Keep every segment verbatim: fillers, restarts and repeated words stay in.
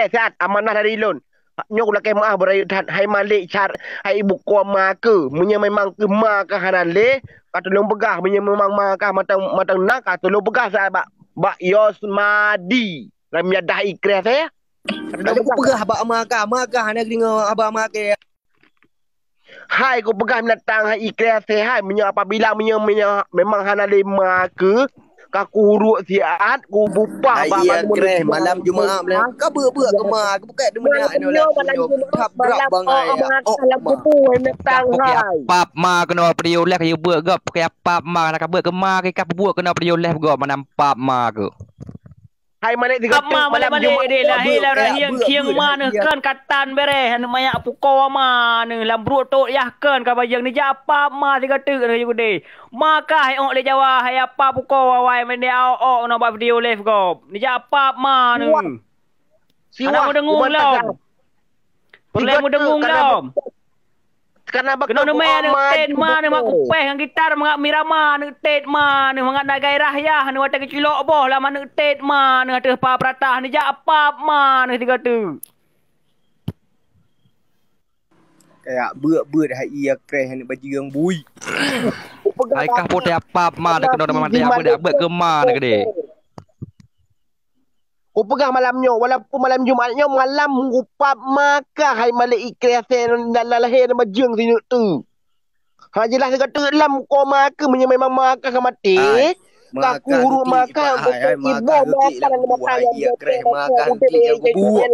lé siat amanah dari lôn. Nyoe lakée meu'ah beurayeuk that, hai Malik Syar, hai ibu koe ma keuh. Meunyoe memang keuh ma kah hana lé, ka tulông peugah. Meunyoe memang ma kah mantong, mantong na, ka tulông peugah siat bak, bak Yosmadi. Lam yadah ikreh saya. Ka tulông peugah bak ma kah, ma kah hana geudeungoe haba ma kah. Hai kupeugah binatang hai ikreh asai hai, meunyoe apabila meunyoe, meunyoe memang hana lé ma keuh, ka kuhuruek siat, kubupah. Hai bak iya kreh, malam Jumaat malam ka beuk-beuk keu ma, ka bukai deungon nyoe malam Jumaat, malam bangai, oh, ma kah lam kubu, hai binatang hai. Pap ma keunoe peudiyuh leh ka yue beuk gob, ka pap ma na ka beuk keu ma, ka peubuet keunoe peudiyuh leh gob, mana pap ma keuh. Hai Malik tiga Ama malek-malek deh lahé lam rahieng khieng ma neuh kheun katan bereh aneuk manyak pukoe ma neuh lam bruek tot yah kheun ka bajeueng neujak pap ma sigoe teuk neuh yue deh. Ma kah hai ôk lé Jawa hai apa pukoe awai mendeh aok-ok nyoe bak video live gob. Neujak pap ma neuh. Hana meudeungoe lom. Peureulée meudeungoe lom. Keunoe neumé aneuk tet ma neuh mak kupéh ngon gitar mangat mirama aneuk tet ma neuh mangat na gairah yah neuh watée geuculok boh lam aneuk tet ma neuh ateueh pa peuratah neujak pap ma neuh sigoe teuk. Kayak beut-beut hai iya kreh aneuk bajeueng bui. Hai kah poh teuh pap ma neuh keunoe teuma teuh beut-beut keu ma neuh keudeh. Kupeugah malam nyoe, walaupun malam Jumat nyoe, malam kupap ma kah hai Malik ikreh asai dan lahé dan bajeueng sineuk teuk. Ha jeulaih sigoe teuk lam mukoe ma keuh meunyoe memang ma kah ka maté, ka kuhuruek ma kah iboh ma kah lam mata nyang udeb nyang kubuet.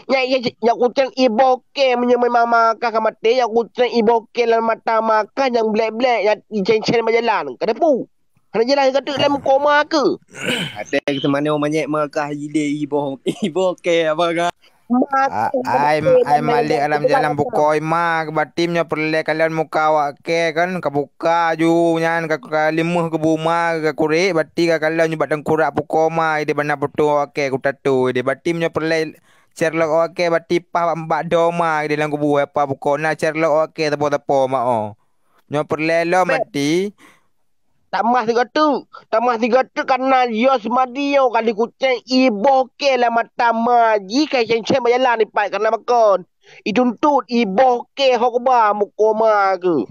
Nyak, nyak kucen iboh kée meunyoe memang ma kah ka maté, nyak kucen iboh kée lam mata ma kah nyang blek-blek nyang icen-cen bak jalan. Ka teupeu. Hana jeulaih ka teuk lam mukoe ma keuh. Até keuteumanoe manyét ma kah ideh iboh, iboh kée apa kah? Ai, ai Malik alam jalan bukoe ma keuh batim nyoe peureulée kalon muka awak kée kan ka buka ju nyan ka, ka limeuh kubu ma ka kurek bati ka kalon nyoe bak teungkurak pukoe ma ideh bana putôh awak kée kutatoe ideh batim nyoe peureulée Sherlock awak kée bati pah bak, bak doma ideh lam kubu apa pukoe na Sherlock awak kée sapo-sapo ma oh. Nyoe peureulée lom bati. Tamah sigoe teuk, tamah sigoe teuk kana Yosmadi nyoe ka likucen iboh kée lam mata ma jih ka icen-cen bak jalan ipat kana makon. Ituntot iboh kée ho kuba mukoe ma keuh.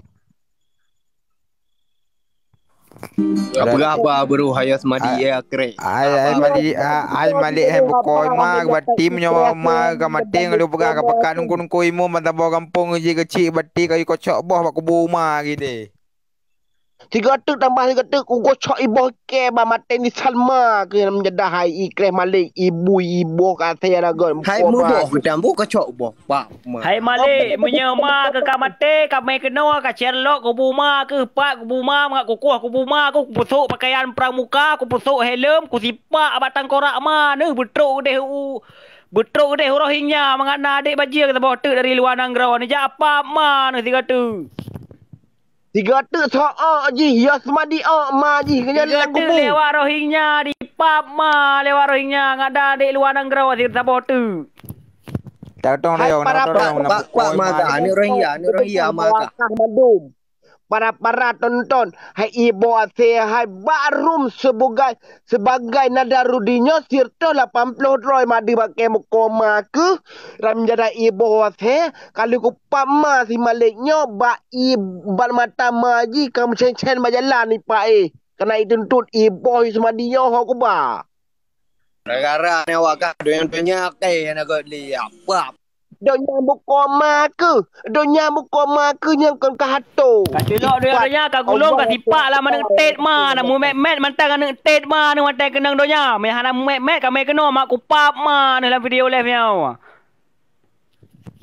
Ka peugah ba beurôh hai Yosmadi ya krek. Ai ai Malik, ai Malik hai bukoe ma batim nyoe ma ka maté ngon lôn peugah ka pakat nungku-nungku imeum ban saboh gampông jih keuchik bati ka ikocok boh bak kubu ma gideh. Sigoe teuk tambah sigoe teuk kugocok iboh kée ba maté ni Salma keu nyang jadah hai ikreh Malik ibu iboh ka asai ragon. Hai muboh keutamboh kocok boh. Pak ma. Hai Malik, meunyoe ma keuh ka maté, ka mé keunoe ka Sherlock kubu ma keuh pat kubu ma mangat kukoh kubu ma keuh kupeusok pakaian prang muka, kupeusok helm, kusipak bak tangkorak ma neuh beutrok udeh u beutrok udeh u Rohingya mangat na adek bajeueng saboh teuk dari luwa nanggroe neujak pap ma neuh sigoe teuk. Tiga teuk soe jih, Yosmadi ôk ma jih, keunyan lam kubu. Lewat Rohingya, dipap ma lewat Rohingya, ngat da dek luwa nanggroe sit saboh teuk. Hai para, para, para tonton, hai iboh asée, hai bak rum sebagai, sebagai Nadarudin nyoe siratoh lapan ploh droe madeuh bak kée mukoe ma keuh, ram jadah iboh asée, kali ku Pap ma si Malek nyoe bak i, bak mata ma jih ka meucen-cen bak jalan ipak éh, kana ituntot iboh Yusmadi nyoe ho kuba. Gara-gara nyoe awak ka donya-donya kée na göt liak. Pap. Donya mukoe ma keuh, donya mukoe ma keuh nyang kon ka hatô. Ka culok donya-donya ka gulong ka sipak lam aneuk tet ma, na mumet-met mantang aneuk tet ma, na mantang keunong donya. Meuhana mumet-met ka mé keunoe mak ku pap ma na lam video live nyoe.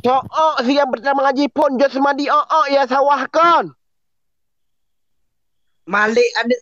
Sook si nyang peureutama jiphon Josmadi, ook ya sawah kon. Malek aneuk,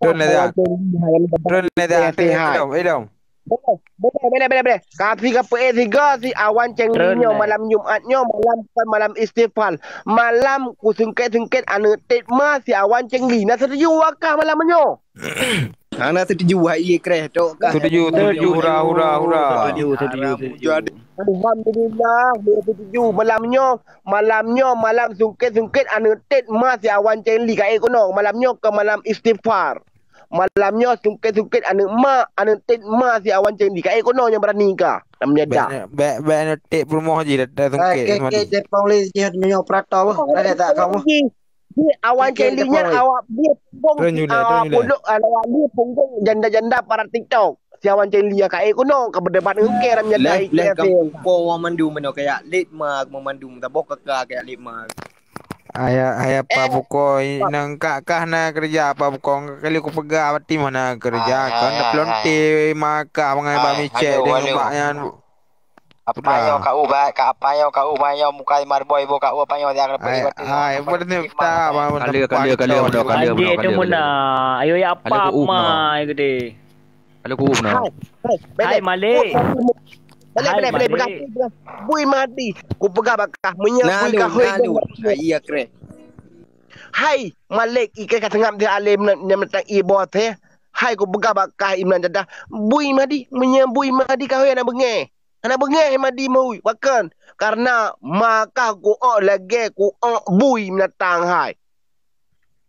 Turun lé, Zan. Turun lé, Zan. Ilom, ilom. Boleh, boleh, boleh, boleh, boleh. Kasi ka peuék sigoe si Awan Cengli nyoe malam Jumat nyoe, malam bukan malam istighfar. Malam kusungket-sungket aneuk tet ma si Awan Cengli. Na setuju wakah malam nyoe? Hana setuju, hai ié kreh tok kah. Setuju, setuju, hura, hura, hura. Setuju, setuju, setuju. Alhamdulillah, dia setuju. Malam nyoe, malam nyoe, malam sungket-sungket aneuk tet ma si Awan Cengli ka ék keunoe. Malam nyoe ke malam istighfar. Malam nyoe sungket-sungket aneuk ma, aneuk tet ma si Awan Cengli ka ék keunoe nyang berani ka. Nam nyadak. Bèk, bèk, bèk aneuk tet peurumoh jih dah, dah sungket. Oke, oke, Depong lé jih nyoe perato. Ada tak kamu? Di Awan Cengli nyan awak dia punggung, awak puluk, awak dia punggung janda-janda para TikTok. Si Awan Cengli ka ék keunoe ka berdebat ngon kèe ram nyadak. Leh, leh kampung po wang mandum meunoe kayak let ma, mandum taboh kaka kayak let ma. Ayah, ayah, Pak Buko, nang kak kah na kerja, Pak Buko, kali ku peugah bati mana kerja, kan da pelonte maka bangai ba micek dengan bak nyan. Apa yo kau ba, ka apa yo kau ba yo muka marboi bo kau apa yo dia kena pergi batu. Hai, apa ni kita ba. Kali, kali, kali, kali, kali. Ayo ya apa ma gede. Lalu ku na. Hai, hai, hai, Malik. Malik, Malik, Malik, peugah, peugah. Bui Mahdi. Ku peugah bak kah, meunyoe bui kah hôi. Iya, kreh. Hai, Malik, ikai ka seungab di alem nyang meutang ié boh teh. Hai, ku peugah bak kah Imran Jadah. Bui Mahdi, meunyoe bui Mahdi ka hôi hana beungéh. Hana beungéh Mahdi meuhôi. Pakon? Karena ma kah ku ôk lagèe ku ôk bui binatang hai.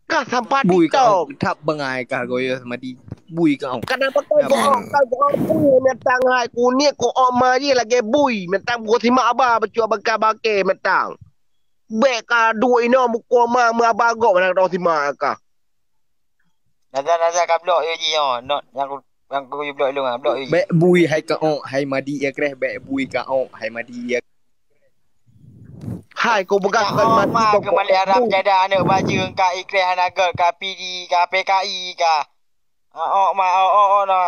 Kah sampai bui kau thap bangai kah goyo sama di bui kau. Kenapa kau gook kau gook bui binatang hai kunik kau oma je lagi bui binatang kau simak aba bacut bakar bakeh binatang. Bek ka duek ino muka ma ma aba gok mana kau simak kah. Naza naza ka blok yo ji yo. Not yang Bang ku blok ilung ah, blok ilung. Bek bui hai kaok, hai madi ya kreh, bek bui kaok, hai madi ya. Hai ku peugah kon madi ma kau kembali Arab jadah aneuk bajeueng ka ikreh hana gol ka P D ka P K I ka. Aok ma aok aok no.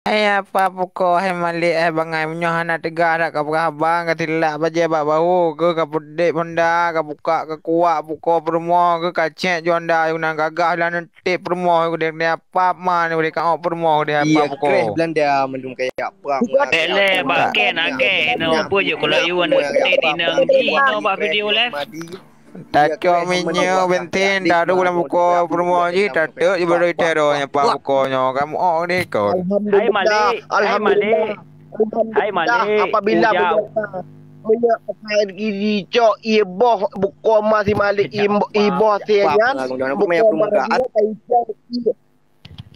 Hai apa puko hai Malik hai bangai meunyoe hana teuga dak ka peugah haba ka tilak bajée bak bahu ke ka peudik honda ka buka ka kuak puko peurumoh ke ka cek juanda yunang gagah lanen tip peurumoh ke dek ni apa ma ni dek ka ôk peurumoh dek apa puko. Iya kreh Belanda mandum kayak apa. Eleh bak ken akeh no apa je kalau yuan tip inang ji no bak video live. Tacok minyeuk bensin taru lam buko peurumoh jih tateuk jibarui tero nyapa buko nyoe kamoe ni kot. Hai Malik, hai Malik. Hai Malik. Apabila meunyoe meunyoe akai dicok ié boh buko ma si Malik ié boh si nyan buko ma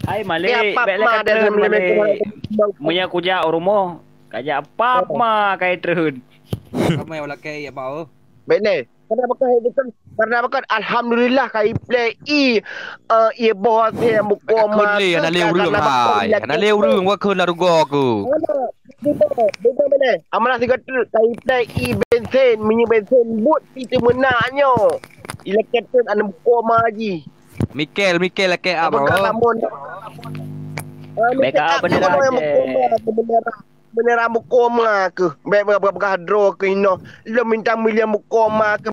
Hai Malik, bèk lé ka treun Malik. Meunyoe kujak u rumoh, kajak pap ma kai treun. Ramai orang kaya bau. Bèk lé. Karena bakal itu kan karena bakal alhamdulillah kai play i eh i boh se buko ma. Hana lé ureueng hai. Hana lé ureueng wa kheun larugo aku. Beda beda. Amalah siga treuk kai play i bensin, minyeuk bensin but itu meunak nyoe. Ileket treun aneuk buko ma ji. Mikel, Mikel lakèe ah, bro. Beka beneran je. Beneran buko ma ke. Bèk beugah droe ke inoe. Lôn minta milian buko ma ke.